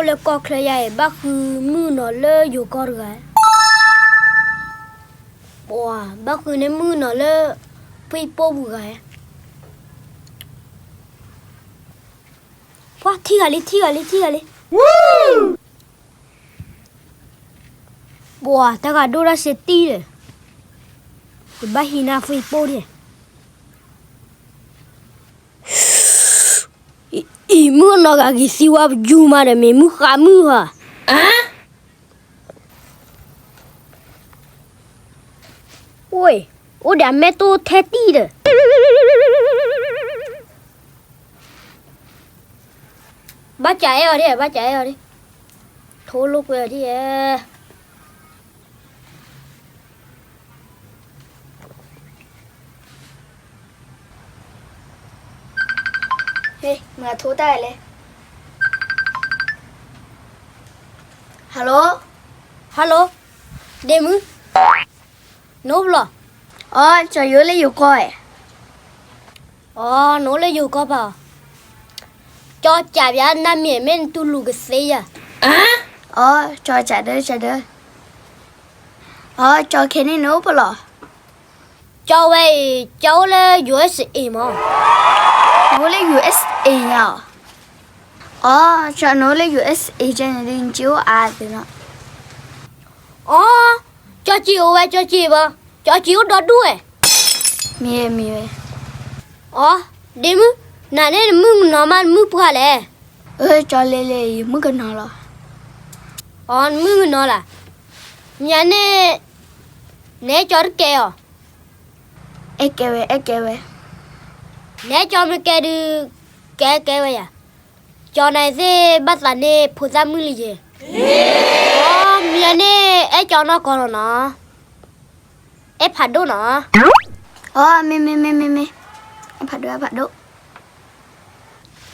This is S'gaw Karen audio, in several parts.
လၢကီၢ်ချၢယါအံၤ ဘၣ်ဃုမုၢ်နီၤလၢယိၤကီၢ်တဂၤ, ပှၤဘၣ်ဃုန့ၢ်မုၢ်နီၤလၢ ဖုၣ်ပိၢ်ပူၤဂၤ, ပှၤထံၣ်ဂၤလံ ထံၣ်ဂၤလံ ထံၣ်ဂၤလံ, ပှၤတဂၤဒိၣ်ဒၣ်စ့တံၢ်ဒီး, ယဘၣ်ဟံးနၤဖုၣ်ပိၢ်န့ၣ် အံၤ မုၢ်နီၤဂၤက့ၤသံဝဲ ပယူၤမးဒီး မ့ၢ်မုၢ်ဃါမုၢ်ဧါ, အိၣ်, အိၣ်ဒီးအမဲာ်တိၢ်ထဲတံၢ်ဒီး, ဘၣ်ကးအဲၣ်အီၤဒံး ဘၣ်ကးအဲၣ်အီၤဒံး, ထိလိာ်ကွဲအီၤဒံးဧါ. ဟ့ၣ် မၤထိတၢ်လဲၣ်. Hello, hello, ဒ့မုၢ်, နအိၣ်ပလီၢ်. အီ ကၠီယအိၣ်လၢယိၤကီၢ်ဧါ. အီ နအိၣ်လၢယိၤကီၢ်ပၢ်အီၤ, ကၠီကးပၠးနမံၤ မ့ၢ်နတူၢ်လိာ်ကသ့ယၤ. အီ ကၠီကးဒၢ ကးဒၢ. အီ ကၠီခဲန့ၣ်နအိၣ်ပလီၢ်. ကၠီဝဲအံၤ ကၠီအိၣ်လၢ ယူၢ်အ့ၣ်စ့ၣ်အ့ၣ်မး. နအိၣ်လၢ ယူၢ်အ့ၣ်စ့ၣ်အ့ၣ်ညါအီၤ. အီ ကၠီနအိၣ်လၢ ယူၢ်အ့ၣ်စ့ၣ်အ့ၣ် ကဲန့ၣ်ဒုး နက့အိၣ်အါသုနီၤ. အီ ကၠီက့အိၣ်ဝဲ ကၠီက့ဘၣ်, ကၠီက့အိၣ်ဒီဒူၣ်ဝဲ. မ့ၢ်ဝဲ မ့ၢ်ဝဲ. အီ ဒ့မုၢ်, နၤန့ၣ်နမုၣ်ကနီၤမး နမုၣ်ပှၢ်လဲၣ်. အၢ ကၠီလဲၤလဲၤ ယမုၣ်ကနီၤလီၤ. အီ နမုၣ်ကနီၤလၢ်. မ့ၢ်န့ၣ် နအဲၣ်ကၠီတကဲအီၤ. အဲၣ်ကဲဝဲ အဲၣ်ကဲဝဲ. နအဲၣ်ကၠီမ့ၢ်ကဲဒုး ကဲကဲဝဲယၤ. ကၠီနၤသ့ၣ်ဘၣ်သးန့ၢ်ဖိသၣ်မုၣ်လံယဲ. အီ မ့ၢ်န့ၣ် အဲၣ်ကၠီနီၢ်ကီၢ်လီၤနီၤ. အဲၣ်ဖးဒိၣ်နီၤ. အီ မ့ၢ် မ့ၢ် မ့ၢ် မ့ၢ် မ့ၢ်, အဲၣ်ဖးဒိၣ် အဲၣ်ဖးဒိၣ်.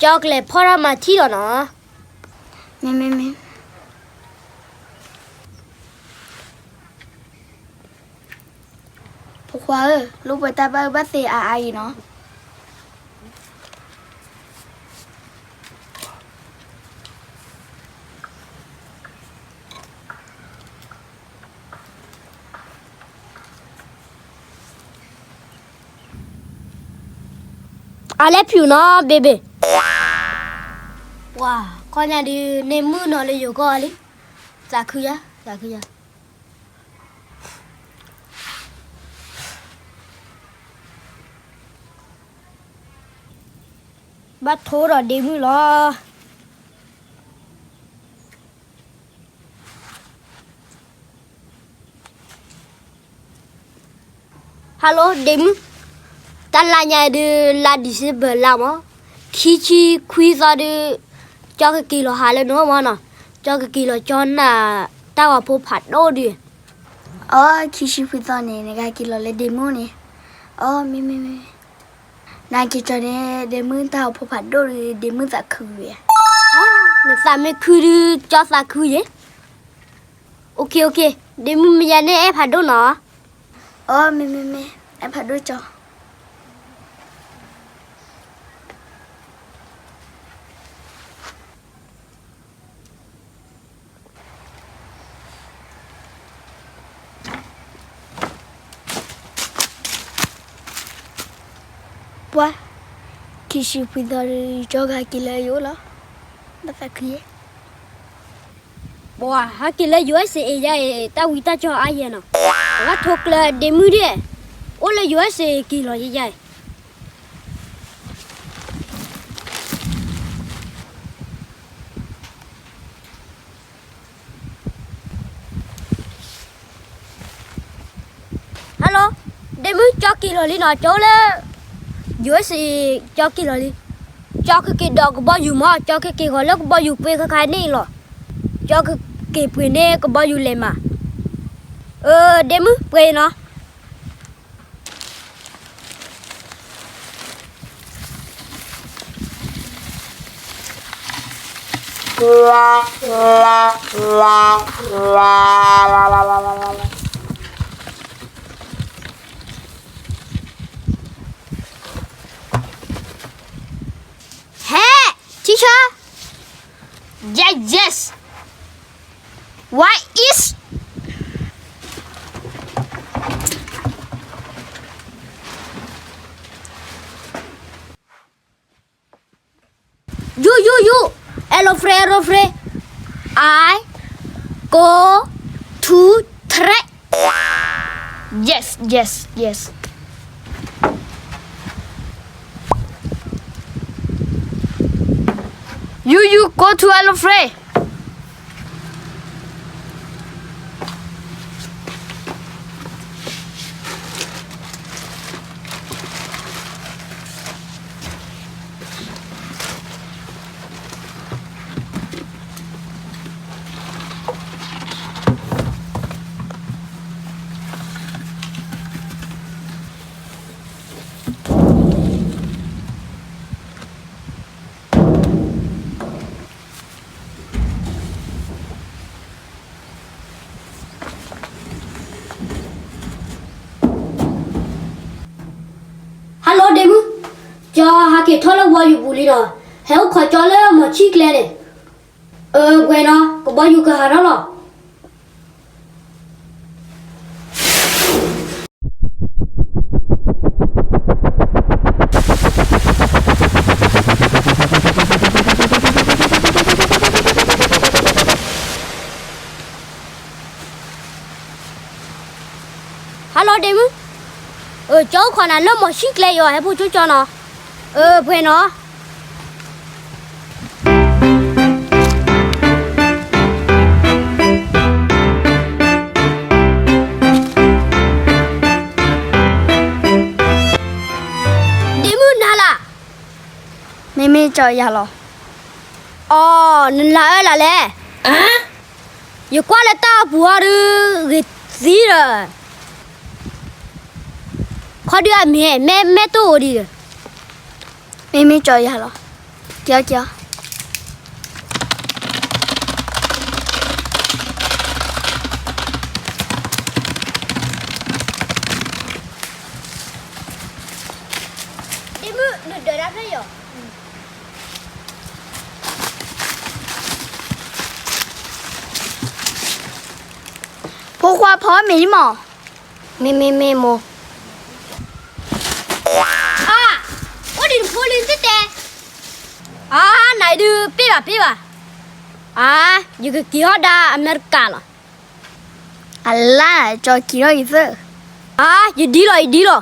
ကၠီကလဲၤဖီၣ်ထီၣ်မၤထံလီၤနီၤ. မ့ၢ် မ့ၢ် မ့ၢ်. ဖိခွါဧၢ, လိာ်ပှဲၤတၢ်ဘၣ်အၢဘၣ်သီအါအါအံၤနီၤ. အလဲၤဖၠူၣ်နီၤ ဘ့ၣ်ဘ့ၣ်. ပှၤ ခီညါဒုး န့ၢ်မုၢ်နီၤလၢယိၤကီၢ်လံ. သးခုယၤ သးခုယၤ. ဘၣ်ထိဒီးဒ့မုၢ်လီၤ. ဟါလိ ဒ့မုၢ်, တၢ်လါညါဒုး လါ December လါမး, ခံဆံခွံသီဒုး ကၠီကက့ၤလီၤဟးလၢနအိၣ်မးနီၤ, ကၠီကက့ၤလီၤကၠီနၢ်တၢ်ဂီၤဖိဖးဒိၣ်ဒုး. အီ ခံဆံခွံသီန့ၣ် နကက့ၤလီၤလၢဒ့မုၢ်န့ၣ်. အီ မ့ၢ်မ့ၢ်မ့ၢ်, နက့ၤကၠီန့ၣ် ဒ့မုၢ်တၢ်ဂီၤဖိဖးဒိၣ်ဒုး ဒ့မုၢ်သးခုဝဲ. နသးမ့ၢ်ခုဒုး ကၠီသးခုယဲ. အိၣ်ခ့ အိၣ်ခ့, ဒ့မုၢ်မ့ၢ်ယၤန့ၣ် အဲၣ်ဖးဒိၣ်နီၤ. အီ မ့ၢ်မ့ၢ်မ့ၢ်, အဲၣ်ဖးဒိၣ်ကၠီ. ပှၤ, ခံဆံခွံသီဒုး ကၠီကဟဲက့ၤလၢယအိၣ်လီၤ. ဘၣ်သးခုယဲ. ပှၤ ဟဲက့ၤလၢ ယူၢ်အ့ၣ်စ့ၣ်အ့ၣ် ယဲအံၤ တၢ်ဝံတၢ်ကၠီအါယဲနီၤ. အဝဲထိကျၢၤဒ့မုၢ်ဒံး, အိၣ်လၢ ယူၢ်အ့ၣ်စ့ၣ်အ့ၣ် က့ၤလီၤယဲယဲအံၤ. ဟါလိ, ဒ့မုၢ် ကၠီက့ၤလီၤလံနီၤ, ကၠီလၢ ယူၢ်အ့ၣ်စ့ၣ်အ့ၣ် ကၠီက့ၤလီၤလံ. ကၠီကက့ၤဒီးကဘီယူၤမး, ကၠီကက့ၤဃီၤလၢကဘီယူၤပှ့ၤခါခါန့ၣ်လီၤ. ကၠီကက့ၤပှ့ၤန့ၢ်ကဘီယူၤလဲၤမး. အၢ ဒ့မုၢ် ပှ့ၤနီၤ. ဟဲ, ထံဆၢ, Yes, yes. What is You, you, you. Hello, friend, hello, friend. I go to track. Yes, yes, yes. You, you go to hello, friend. ဟါလီၤ ဒ့မုၣ်, ကၠီဟးက့ၤထီၣ်လၢဝီယူၤပူၤလံဒီး ဟဲအိၣ်ခိးကၠီလၢမီၤဆံၣ်ကျဲန့ၣ်, အၢ ပှဲၤနီၤ ကဘီယူၤကဟးထီၣ်လီၤ. ဟါလီၤ ဒ့မုၣ်, အၢ ကၠီအိၣ်ခိးနၤလၢမီၤဆံၣ်ကျဲယီၤ ဟဲဖိကၠီကၠီနီၤ, အၢ ပှဲၤနီၤ. ဒ့မုၣ်နၤလၢ်, မ့မ့ၢ်ကၠီယၤလီၤ. အီ, နလၢ်အၢလၢ်လဲၣ်. ယကွၢ်လၢတၢ်အပူၤဟီဒုး ဂ့ၤသံဒီး, ခီဒုးအမ့ၢ် မ့ၢ် မ့ၢ်တအိၣ်ဒံးဒီး, မ့မ့ၢ်ကၠီယၤလီၤ. ကၠီကၠီ ဒ့မုၣ် နဒၢးတၢ်ဖဲယီၤ. ဖိခွါဖီမ့ၤလံမီၢ်. မ့မ့မ့ၢ်မိၢ်. အါ, အိၣ်ဒံးနဖိလံတတဲ. အါ, နဒုးပ့ၢ်ဘၣ်ပ့ၢ်ဘၣ်. အါ, ယကက့ၤဟီၣ်ဒါအမဲရကၤလီၤ. အလါ, ကၠီက့ၤထီၣ်က့ၤသၢ. အါ, ယဒ်လီၤ ယဒ်လီၤ.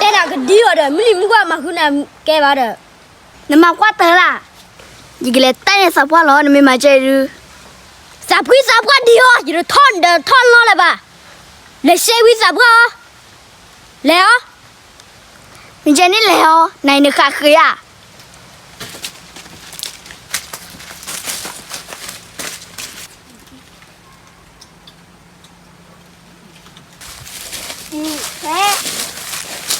တဲနၤကဒ်လီၤဒီး မုၢ်လံမုၢ်ကွၢ်မၤဃုနၤကဲဘၣ်ဒီး, နမၤကွၢ်တၢ်လၢ်. ယကလဲၤတၢ်န့ၣ်သးပှၢ်လီၤ နမ့ၢ်မၤကဲဒုး. သးဖှံသးပှၢ်ဒံးအီၤ ယတထီၣ်နဒီးထီၣ်နီၢ်လၢၤဘၣ်. လဲၤစဲဝံသးပှၢ်အီၤ, လဲၤအီၤ. မ့ၢ်ကဲန့ၣ်လဲၤအီၤ နအံၤနဃၣ်ဃ့ဧါ.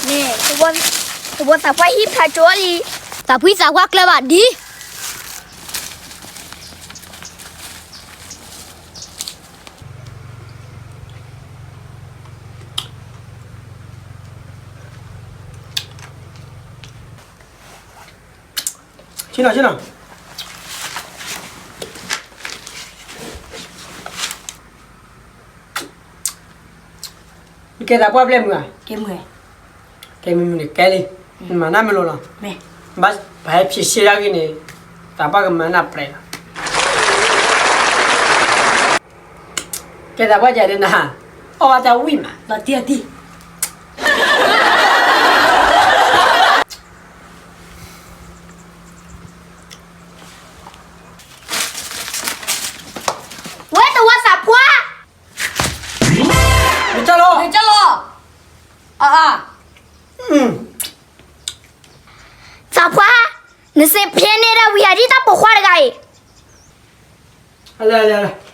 န့ၣ်, တဝီသးပှၢ်ဟံၣ်ဖးကၠိလံ. သးဖှံသးပှၢ်ကျဲဘၣ်ဒ်. ဆ့ၣ်နီၤ ဆ့ၣ်နီၤ, နကဲသးပှၢ်ပျဲၢ်မုာ်ဧါ. ကဲမုာ်, ကဲမုာ်မုာ်န့ၣ်ကဲလံ, နမၤနၢ်မ့ၢ်လိာ်လီၤ. ဘၣ်ဟဲဖံးစ့ဒၣ်ဂ့ၤန့ၣ်, သးပှၢ်ကမၤနၢ်ပျဲလီၤ. ကဲသးပှၢ်ကဲဒ်နၤ, အီၣ်ဘၣ်တၢ်ဝံၣ်မး, လီၤတံၢ်လီၤတံၢ်. ဝဲတဝီသးပှၢ်, နကၢ်လီၤ, နကၢ်လီၤ, အါအါ, သးပှၢ်, နစ့ဖဲန့ၣ်ဒၣ်ဝံၤဟးဒ်တၢ်ပိာ်ခွါတဂၤအံၤ. အလဲၤ အလဲၤ အလဲၤ.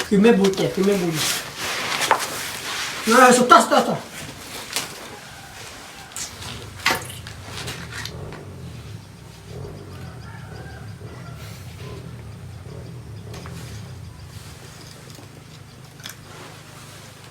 ဃုမ့ၣ်ဘူးကဲ ဃုမ့ၣ်ဘူးန့ၣ်, စတၢ် စတၢ် စတၢ်.